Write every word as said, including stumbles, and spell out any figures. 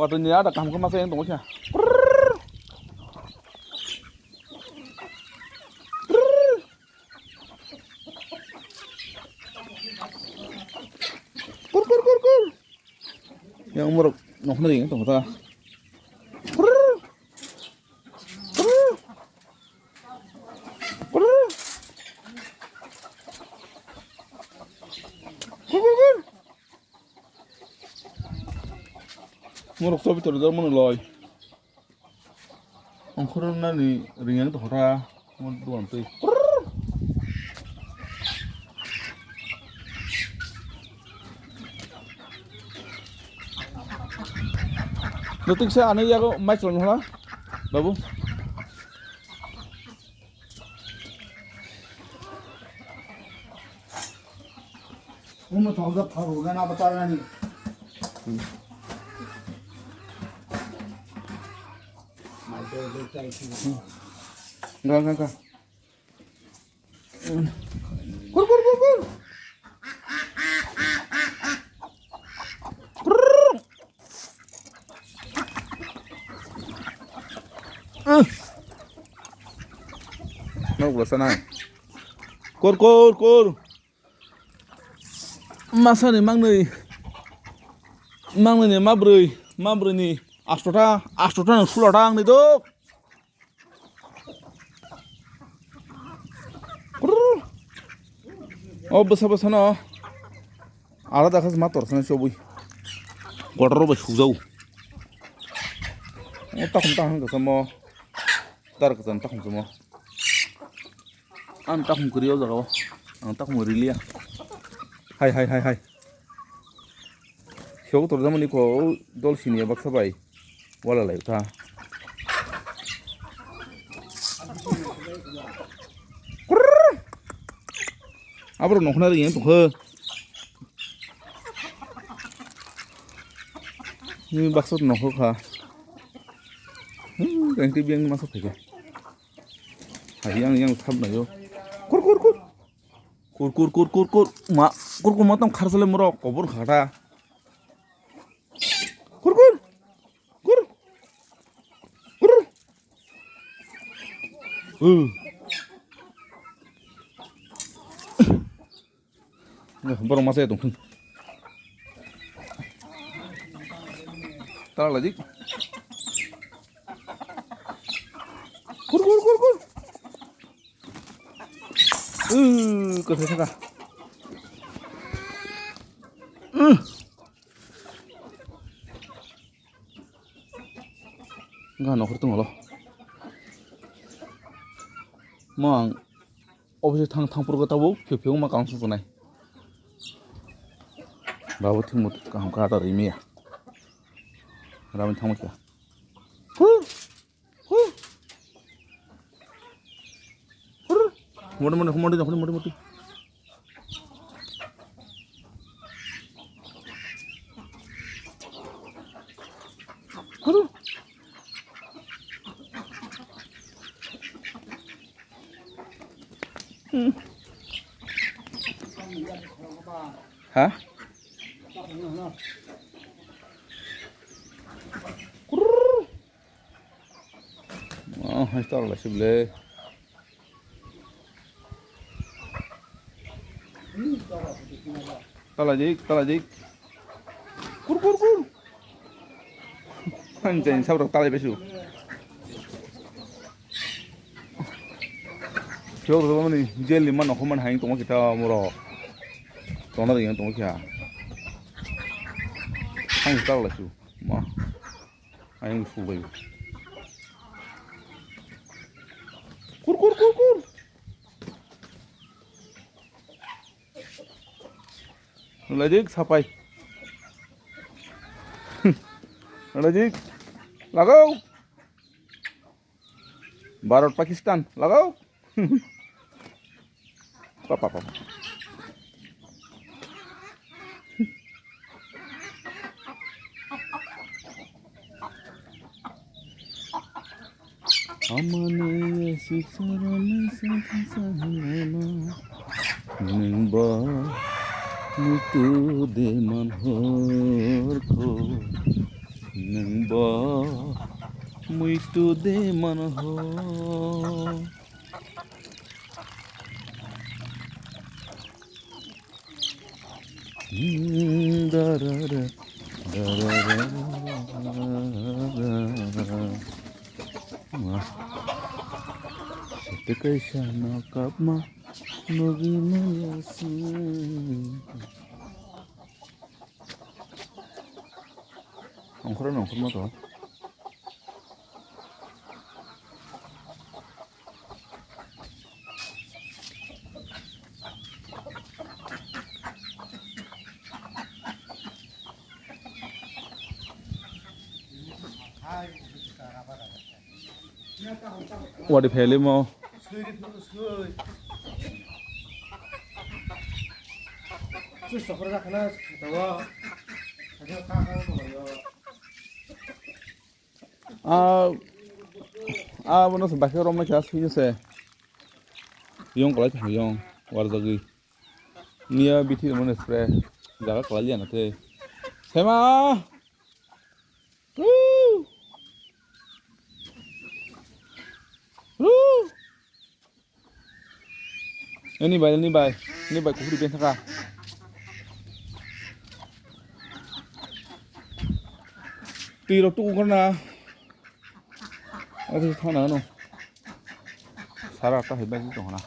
Watui ni ada kaham khe masa yang tongo khe. Kur, kur, kur, kur. Yang umur nokna ring tongo ta. Kur. Kur. Kur. Kur, kur, kur. Morok chobi tor jak mano loi. Ongkhornani ringya tongkha ta, mo duan twi. Nutik sa ano yago mai chwlang hla, babu. Umu thong jak thong rwgana bwcharnani. Ga, ga, ga. Kur, kur, kur, kur. Kur. Nok bwsa nai. Kur, kur, kur. Masani mangnwi. Mangnwi ni mabrwi. Mabrwi ni astota. Astota ni sulota ang ni dok. Kurr. O bwsa bwsa no. Alada khe ma tor sani chobwi. Kotor bai sujao. O takhum takhum khe samo. Tar khe takhum samo. Ang takhum kwrwi o jaga o. Ang takhum riliya. Hai, hai, hai, hai. Kheo tor jamani ko dol sini ya baksa bai. Wala lai ta. Kurr. Abro nokna ri yang tokhe. Ni baksa nokho kha. Hmm, yang ti biang masa phege. Hai yang yang thap na yo. Kur, kur, kur. Kur, kur, kur, kur, kur. Ma, kur, kur, ma tong khar sale moro kobor khata. Kur, kur. Kur. Kur. Uh. Borok masa ya tong. Tala lagi. Kur, kur, kur, kur. Uh, kwthai saka. Uh. Ga nokhor tong lo. Mang office thang thang purgo tabo phio phio ma kang susunai. Babo thing mut kaham ka ta ri miya. Ramin thang mut ka. Huh. Huh. Huh. Mode, mode, mode, mode, mode, mode. Huh. Hmm. Ha? Kurr. Oh, hai tala lai sibile. Tala jik, tala jik. Kur, kur, kur. Ang jeng sabrak tala besu. Chok ro mani jel ni mano khoman haing tongma kita moro. Tona ring tongma kya. Ang tala lai su. Ma. Ayang subai. Kur, kur, kur, kur. Lajik sapai. Lajik. Lagao. Bharat Pakistan. Lagao. Pa, pa, pa, pa. Amani siksa rama sakha sahanana. Ningba mutu de man horko. Nwng bo muitu de mano ho. Hmm, da, da, da, da, da, da, da, da. Ma. Sete kaisa no kapma, nogi manya si. Ongkhorno ongkhorma to. Wadi phelimo. Ah, ah, bono se bakhe romna kha sui se. Yong kolai thang yong, warjagwi. Niya bithi mone spray. Jaga kolai liya na te. Sema! Woo! Woo! Ani bai, ani bai, ani bai, kuhuri ben thaka. Twi rok tuku khorna. Ati thana no. Sara ta hebai tong na.